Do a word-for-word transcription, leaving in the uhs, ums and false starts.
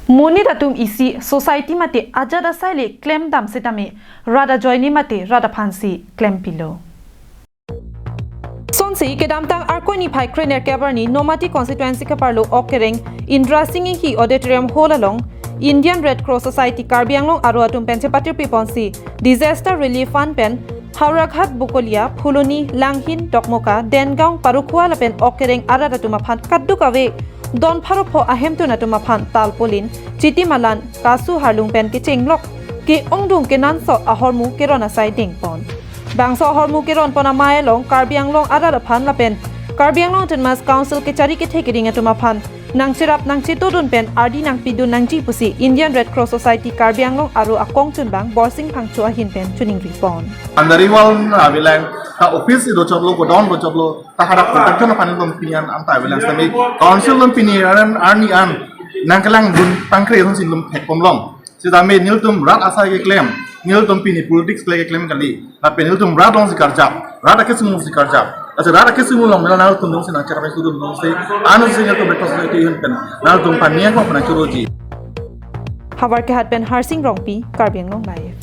Monit atum isi society mate ajat asai le klemdam setame rat ajoine mate rat aphansi klempilo. Sonsi kedamtang Arkoi niphai krenerkep arni Nomati constituency keparlo Okereng Indra Singh Enghi Auditorium Hall along Indian Red Cross Society Karbi Anglong aro atum pen chepatirpi ponsi Disaster Relief Fund pen Howraghat, Bokolia, Phuloni, Langhin, Dokmoka, Dengaon, Parukhua lapen Okereng arat atum aphan kadokave don pharo pho ahemtun atum aphan tarpaulin, chiti malan, kasu harlung pen kechenglok ke-ongdung kenangsot ahormu keron asai dengpon. Bangso ahormu keronpon amei along Karbi Anglong arat aphan lapen Karbi Anglong Autonomous Council kechari kethe keding atum aphan nangcherap nangchetodun pen ardi nangpidun nangji pusi Indian Red Cross Society Karbi Anglong aro akongchunbang Borsing Phangcho ahin pen choningripon. Andariwal avelang, ta office do chotlo, godown do chotlo, ta hadak production aphan dom pinian anta avelang sami council dom pini aran arni an nangkelangdun tangkre hon sin dom thekpon long. Sitame nelitum rat asai keklem, nelitum pini politics le keklem kali. Lapen nelitum rat alongsi karjap, rat akesung alongsi karjap. Ase rat akesung along nelitum dongsi nangcherap sudun dongsi, ansi nelitum Red Cross Society ahin pen nelitum paniang ko pernah churuji. Howraghat pen Harsing Rongpi, Karbi Anglong Live.